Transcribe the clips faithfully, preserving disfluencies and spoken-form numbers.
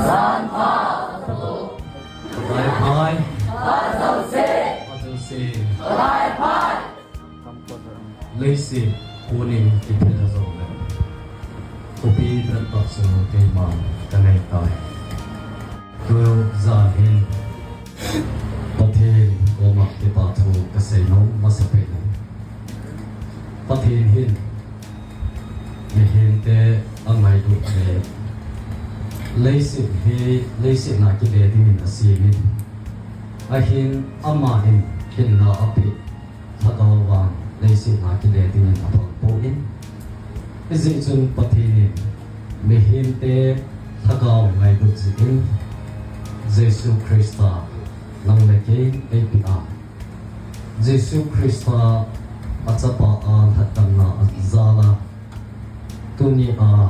Bye bye. Bye bye. Leiset punin kiphel a jongle, khopi tah tah chu keima kanei tai. Tujan hin Pathen koma kipa thu kasei nom masapen in, Pathen hin mihemte angailut le leiset hi, leiset na kile dingin asem in, ahin ama in hinna apeh lhagao vang leiset na kile dingin apang poi. Hijeh chun Pathen in mihemte lhagao ngailut jeh in Jesu Christa nang le kei eipeh a, Jesu Christa achapa a lhatdamna jal a, tuni a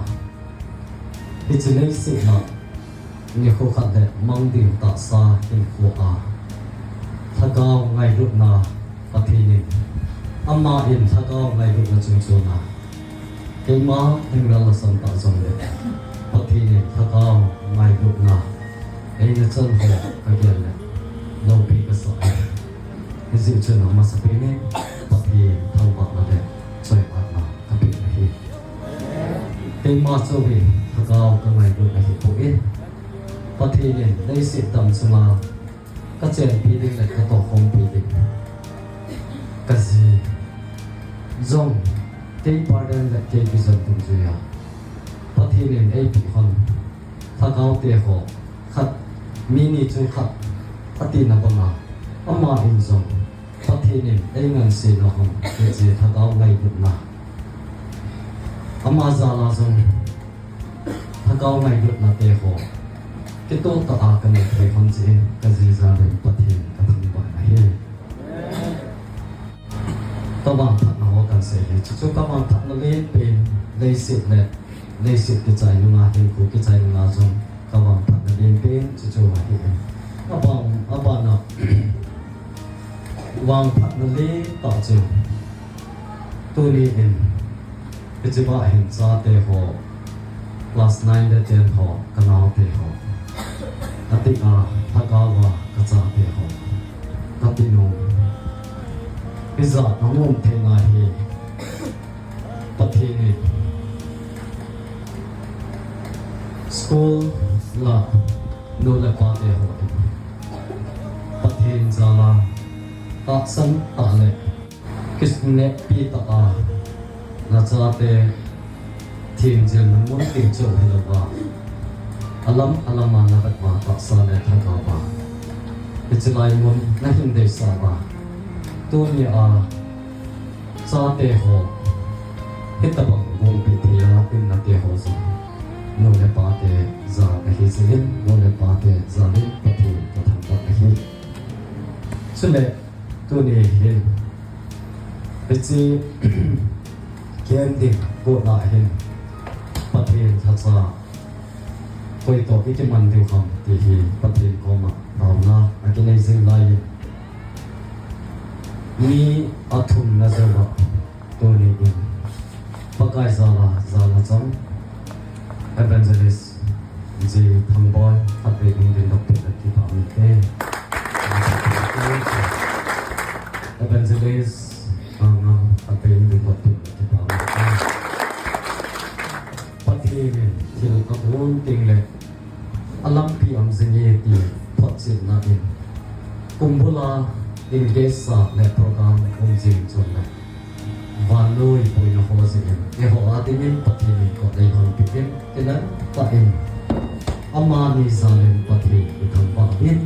hiche leiset a nikho khat le mang ding tahsa hinkho a lhagao ngailutna Pathen in, ama in lhagao ngailutna chungchon a keima hinglel lasam tah jongle, Pathen in lhagao ngailutna eina chan ho kagel le loupi kasa e. Hijeh chun amasapen in Pathen thangvahna le choiatna kapeh ahi. Keima chu hi lhagao kangailut ahipoi. Pathen in leiset dam chunga kachenpi ding le katohkhompi ding kaji jong, kei pardon le kei vision dungjuia Pathen in eipeh hon lhagao te ho khat, mi ni chu khat atina banga, ama in jong Pathen in eingansena hon hiche lhagao ngailutna, ama jal a jong lhagao ngailutna te ho kitoh tah a kanei thei hon jeh in kajija le Pathen kathangvah ahi. Kavangphatna ho kahin sei e, chuchu kavangphatna lenpen, leiset le leiset kichai nunga, hinkho kichai nunga jong kavangphatna lenpen chuchu ahi e. Abang, abana vangphatna lentah chu, tuni in hiche va hin chate ho, class nine le ten ho, kanaote ho, atia lhagao a kachate ho, katinu, hijat a um theina hi Pathen in school la nu le pate ho in Pathen jal a tahsan tah le kineppi tah a nachate themjilna mun teng cheh hilouva, alam alam a navet uva tahsa le lhagao a hiche lai mun nahin deisah uva, tunia chate ho hitobang gongpi thei a umnate ho jong nu le pate jal ahi jeh in, nu le pate jal in Pathen kathangvah ahi. Chule tuni hin hiche kidem ding kona hin Pathen lhacha koi toh ikiman diu ham ti hi Pathen koma taona akinei jing lai in, mi athumna jouva tuni in Pakai jal a, jal a chang Evangelist J Thangboi, khatvei hung dingdoh peh le kipah um inte. Evangelist Angam, khatvei hung dingdoh peh le kipah um inte. Pathen in thil abon teng le alampi um jing e ti photchetna in, kumbul a engage sa le program um jing chun le, vannoi boina ho jeh in eiho a dingin Pathen in kot eihonpeh in, kilah tah in amani jal in Pathen ithangvah in,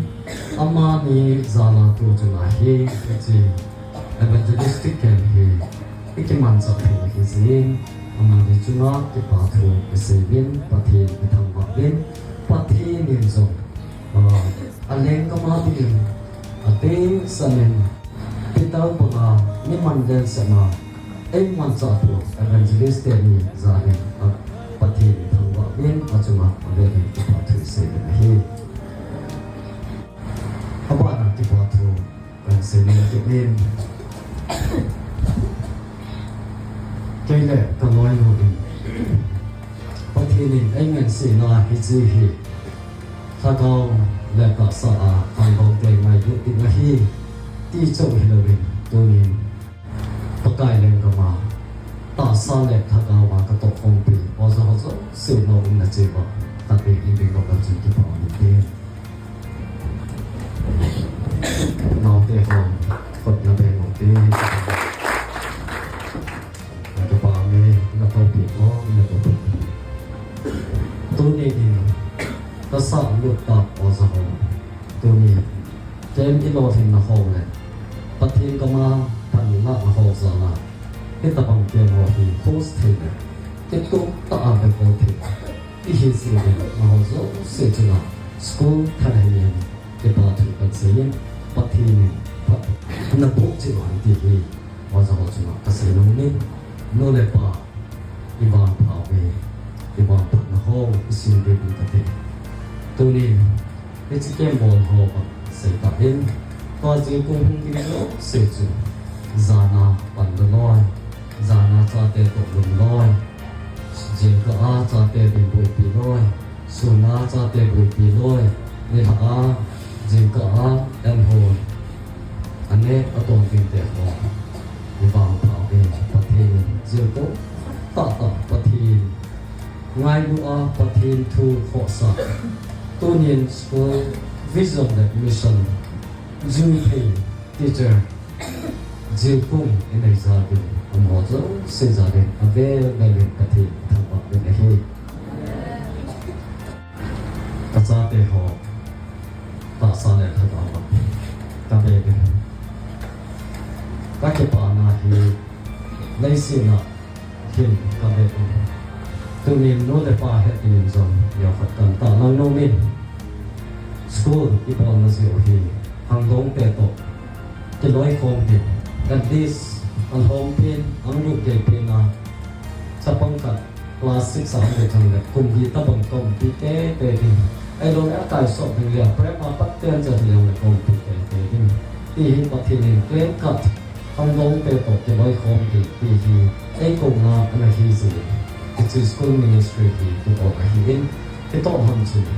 amani jal a tuchung a hi hiche evangelistic camp hi ikimanchah thei ahi jeh in, amani chunga kipa thu isei in, Pathen ithangvah in, Pathen in jong, ah, alenggam a dingin atengsan in, Peter banga mi man lel sema eimanchah thu evangelist teni jal in, ah, Pathen ithangvah in, achunga avel in kipa thu isei in ahi. Abana kipa thu kahin sei nom kit in, kei le kaloinu in Pathen in eingansena hiche hi Lhagao le tahsa a khangdong te ngailut ding ahi ti chauh hilouvin tunin Pakai lenggam a tahsa le lhagao a katohkhompi oja ho jouse nao umna cheh uva, tahtah in ding lou lam chun kipa um inte. Naote ho, khut na beng u hite. Kipa ume, na toupi mo, na toupi. Tuni in, tahsa le lhagao oja ho. Tuni, camp i lolhinna ho le, Pathen gam a panlahna ho jal a, hitabang camp ho hi host thei le, kitup tah a bol thei. Ihi jeh in, amaho jouse chunga, school thanhim in, kipa thu kasei in, Pathen in, phat naboh cheh uhen ti hi, oja ho chunga kasei nom in, nu le pa, i vangpha uve, i vangphatna ho, i sim diu in kati. Tunin, hiche camp bol ho, sei tah in, tua jingkah hung ding jouse chu, jan a pan loi, jan a chate toh lum loi, jingkah a chate dinga boipi loi, sun a chate boipi loi, nilhah a, jingkah a, an hon. Aneh a ton ding te ho. I vangpha uve Pathen in, jingkah tahtah Pathen. Ngailu a Pathen thu khohsah. Tunin school vision le mission. Ju thei teacher. Jingkah i nei jal uvin. Amaho jouse jal in. Avel vel in Pathen thangvah uvin ahi. Ka chate ho, tahsa le lhagao a, ka beh in. Ka kipana hi, leiset a hin ka beh in. Tunin nu le pa het dingin jong, neokhat kan tahlang nom in. School i bolna jeh u hi, khangdong te toh kiloikhom ding. At least, alhom pen, anglup gei pen a, chapang khat, Class six a um le chang le, kum li tabang ka umpi teitei ding. Ahilou le, akai sot ding le, prep a pat ten cha ding le, ka umpi teitei ding. Ti hi Pathen in clean cut, khangdong te toh kiloikhom ding, ti hi, ei koma ana hi jeh in. Hiche school ministry hi, kibol ahi in, kitoh ham chun.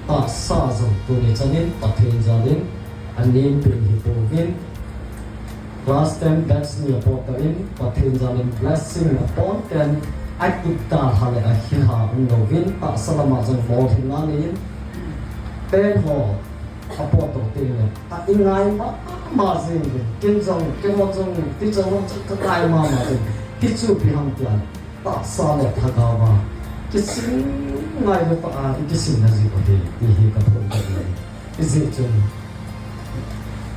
Tahsa jong tuni chan in, Pathen jal in, anem pen hi pouvin, Class ten batch ni apot tah in, Pathen jal in blessing apon ten, akit dalha le ahilha umlouvin, tahsa lama jong lolhinna nei in, pen ho apot tah teng le, a i ngai mama jing uvin, ken jong, keiho jong, teacher ho jong ka ngai mama jing, hichu ipi ham tia, tahsa le lhagao a, kisin ngailu tah a, i kisinna jeh u ahi, ti hi ka phongdoh ahi. Hijeh chun,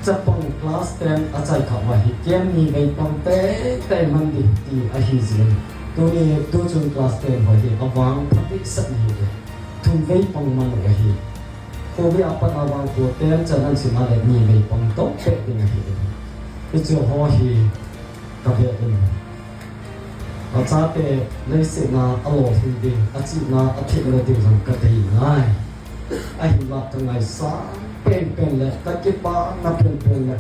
chapang class ten a chai kha uva hi camp ni vei pang teitei man ding ti ahi jeh in. Tuni tuchung class ten ho hi avang phabep sah ni hi. Thum vei pang man u ahi. Covid a pat a vang tua ten chan an sim a le ni vei pang toh peh ding ahi. Hiche ho hi ka beh in. Achate leiset a alolhin ding, achihna, athemna ding jong ka dei ngai. Ahinla ka ngaisang penpen le, ka kipana penpen le,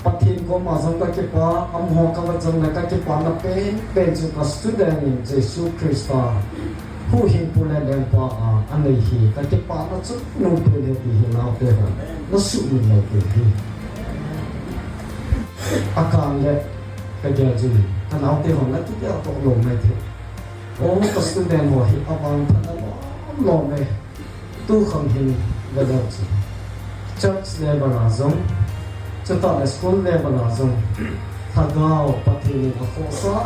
Pathen koma jong ka kipa, amaho ka vet jong le, ka kipana penpen chu ka student in Jesu Christa huhhingpu le lengpa a, anei hi, ka kipana chu nung pen ahi ti hi naote ho, na sumil lou pen ahi. Akan le, ka gel jing, ka naote ho, na kigel toh lou mai thei. O, ka student ho hi avangphat alom lom e. Tukhang hin ve leu chun. Church level a jong, chutah le school level a jong, Lhagao Pathen in akhohsah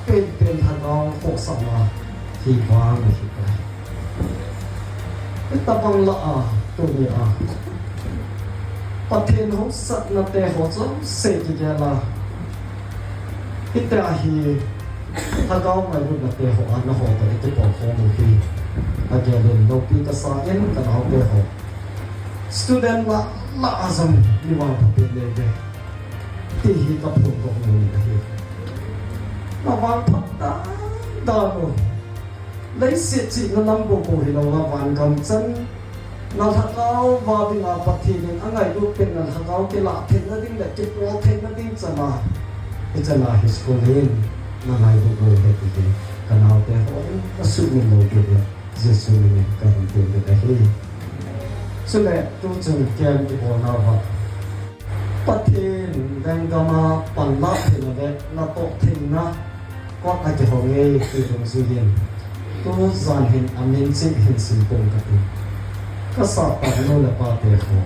penpen Lhagao khohsahna hi vang ahi tai. Hitabang lah a, tuni a, Pathen haosatna te ho jouse kigel a, hitia hi Lhagao ngailutna te ho a nangho toh i kipolkhom u hi, ka gel in loupi kasa in ka naote ho. Student lah lah a jong mi vangpha pen nei ve. Ti hi ka phongdoh nom ahi. Na vangphat dan dan u. Leiset chihna lam bou bou hilou a, vangam chan na lhagao va dinga Pathen in angailut pen na lhagao kilah theina ding le kipol theina ding chan a, hichan a hi school hin na ngailut lou ahi ti hi ka naote ho in na sumil lou diu ahi. Jesu min in ka hin tembe ahi. Chule tuchung ken kibolnau va, Pathen lenggam a panlah theina le natoh theina kot a kihong e ti dungjuiyin, tujan hin amin cheh hin sim pong kate. Kasah tah nu le pate ho,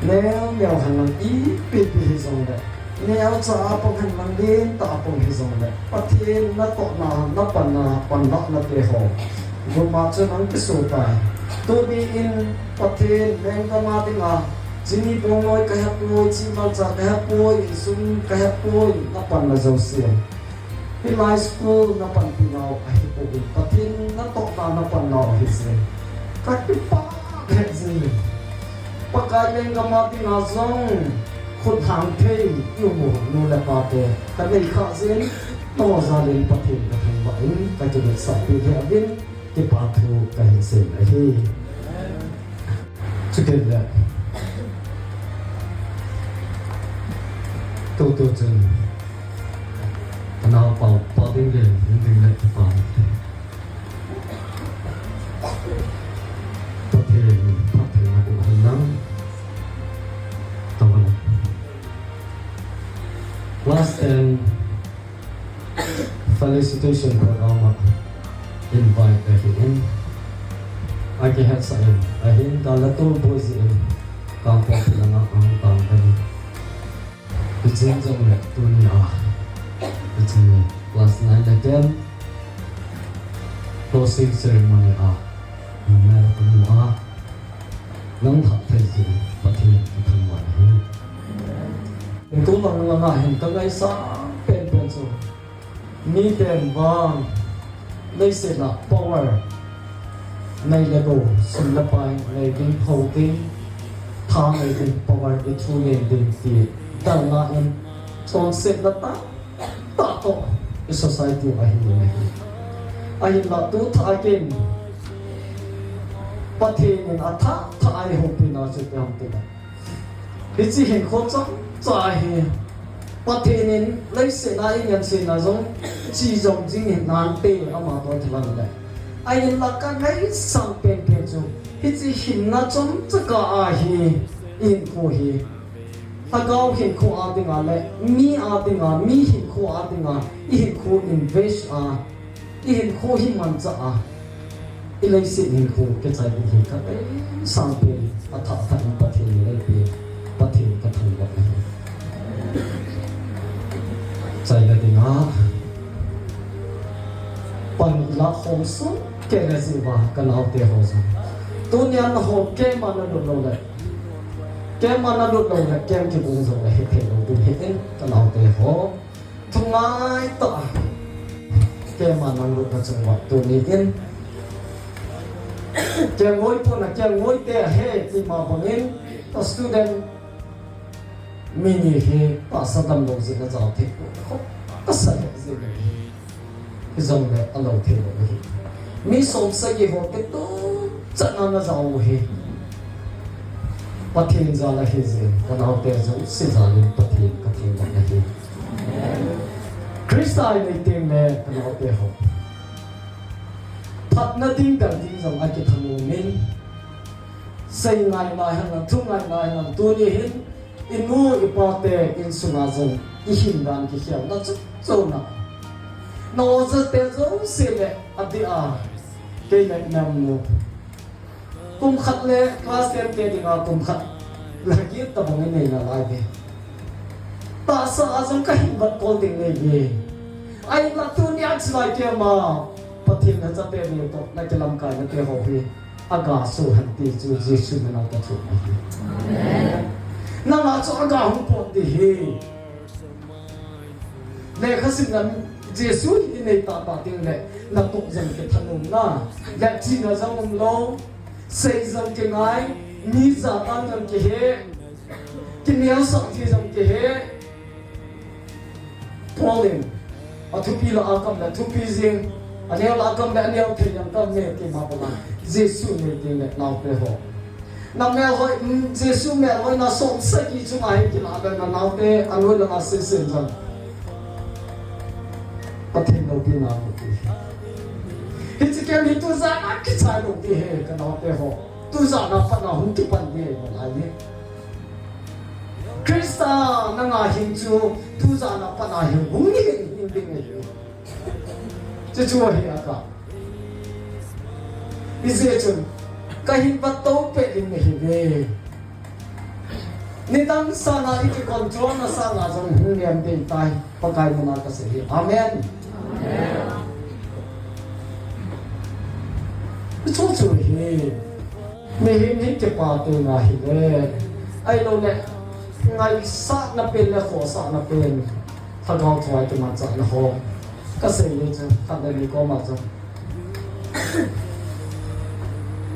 neo neo henlang, ipi pi hijongle, neocha a pang henlang, lentah a pang hijongle, Pathen natohna, napanna, panlahna te ho, guma chun ang kiso tai. Tuni in Pathen lenggam a dinga, chini bongnoi kahepoi, chimalcha kahepoi, insung kahepoi, napanna jouse, hilai school napanpi nau ahipoi, Pathen natohna napan nau ahije. Kakipah lheh jenge. Pakai lenggam a dinga jong khut hang thei i um u nu le pate kanei khah jeh in, nangho jal in Pathen kathangvah in, kakinunsahpi lheh uvin, kipa thu kahin sei ahi. Chukit le, tutu chun kanaopa, Pa Dinglen, Dinglen kipa, Pathen phatthei naboh henlang. Tobang, class ten felicitation program a invite ahin, akihetsah in, ahin dalha tolboi jeh in Kangpokpi langa ahung tang kate. Hijeng jongle tunia, hiche class nine le ten closing ceremony a, nangma kamu a, nang lhah thei jeh in Pathen kathangvah ahi. Tulang langa hin kangaisang penpen chu, miten vang leiset a power nei le gou, sum le pai, nei ding, tho ding, tha nei ding, power i thu nei ding ti dalna in, chonsetna tah tah toh i society u ahi in ahi. Ahinla tu thah a kin Pathen in athah thah a eihoupi nau chu ipi ham itile, hiche hinkho chomcha hi Pathen in leiset a eingaisetna jong che jom jing hinante, ama toh kilhon le. Ahinla kangaisang penpen chu, hiche hinna chomcha kah a hi, i hinkho hi, lhagao hinkho a dinga le mi a dinga, mi hinkho a dinga i hinkho invest a, i hinkho hi manchah a, i leiset hinkho kichai ding hi kangaisang pen, athah thah in Pathen in eipe, Pathen kathangvah ahi. Chaina dinga pan ilah khom sohkei le jeh uva kanaote ho jong, tunia nangho camp a nalut lou le, camp a nalut lou le, camp kibung jongle hethei lou ding ahin, kanaote ho, thungai tah a camp a nalutna chung uva tuni in, kelngoi pon a kelngoi te ahi tima bangin, a student mi ni hi tahsa damlou jeh in ajao thei pon, khop kasa lheh jeh in ahi. Hijongle alou thei lou ahi. Mi som sagi ho kitup chan a najao u hi Pathen jal ahi jeh in, kanaote jouse jal in Pathen kathangvah ahi. Christa inei tengle kanaote ho, phatna ding, dal ding jong akithanom in, sei ngai ngai henlang, thu ngai ngai henlang, tuni hin inu ipate insunga jong ihin dan kikhelna chu chona, na ojate jouse le adeh a, kei le namnu, kum khat le class ten te dinga kum khat le git tabang inei nalai ve. Tahsa a jong kahin vat kol ding nei ve. Ahinla tunia chulai camp a Pathen lhachate ni toh nakilamkaina te ho hi aga soh hen ti chu Jesu min a kathum ahi. Nanga chu aga hung pot ding ahi. Lekha simna Jesu hi inei tahtah tengle natoh jong kithanomna, lepchina jong umlou, sei jong kingai, mi jatan jong kihe, kineosah ji jong kihe. Paul in, athupi lah a kam le thupi jing, aneo lah a kam le aneo thei jeng kam e tima banga, Jesu inei tengle naote ho, na melhoi, mm, Jesu melhoina som sagi chunga hi kilah le nanaote anoi langa sesen jong Pathen loupina mu ding ahi. Hiche camp hi tujan a kichai lou ding ahi kanaote ho. Tujana pat a hung kipan ding ahi. Christa nanga hin chu tujana pat a hin hung hin, hin ding ahi. Chuchu ahi a ka. Hijeh chun kahin vat to peh ding ahi ve. Nidang sanga i kicontrol na sanga jong hung liam ding tai. Pakai mina kasei hi. Amen. Chuchu hi. Mihem hi kipah teng ahi ve. Ahilou le, ngaisahna pen le khohsahna pen, Lhagao Theng a kimanchahna ho. Kasei le chu, khat le ni koma chu.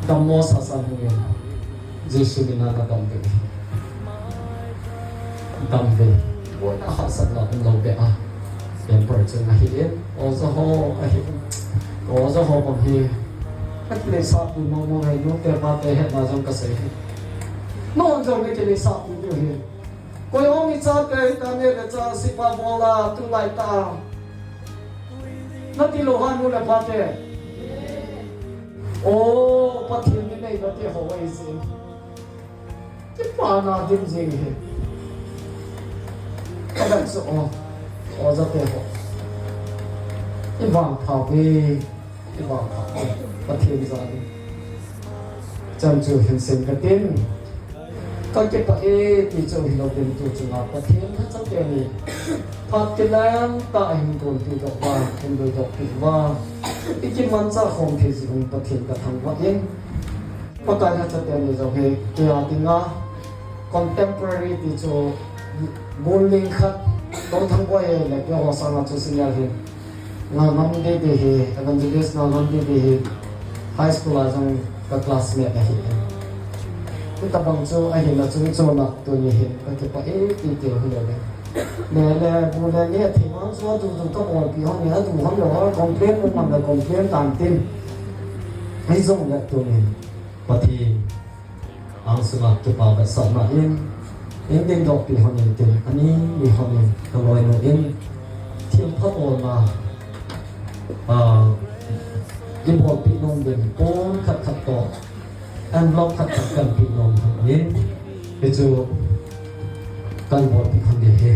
Dammo sasa hung in. Jesu mina nadam ve. Dam ve. Boina hahsatna umlou beh a. Temper chun ahi in. Oja ho ahi. Oja ho bang hi. Akileisah pui mong mong ahi, nute pate hetna jong kasei hi. Nahon jong nakileisah pui diu hi. Koi hung ichate hita neh le chah sip a bol a, tulai tah a. Nati lou ham nu le pate. O, Pathen in nei nate ho ahi jeh in. Kipana dim jing hi. Kadan chu o. Oja te ho. I vangpha uve. I vangpha uve. Pathen jal in. Chan chu hin seiyin katin. Kakipah e ti chu hilou in tu chunga Pathen lhacha teni. Phat kilem tah a hin gonpi doh uva, hin doidoh pi uva. I kimanchah khom thei jeh un Pathen kathangvah in. Pakai lhacha teni jong hi, kei a dinga contemporary ti chu gonling khat, Touthang Boi le keiho sanga chu senior hin. Ngalngam Dede hi, Evangelist Ngalngam Dede hi, high school a jong ka classmate ahi. Hitabang chu ahina chu ichona tuni hin kakipah e ti ti hilou le. Le le, bu le le, thei vang chu adu du kabolpi hon e, adu hon lou, complain mu man le complain tan tin. Hijongle tuni hin, Pathen angsunga kipa vetsahna in, in dingdohpi hon in tin, ani ni hon in, kaloinu in, thilpha bolna, ah, ibolpeh nom ding, pon khat khat toh, envelope khat khat kahin peh nom hon in, hichu kahin bolpeh hon ding ahi.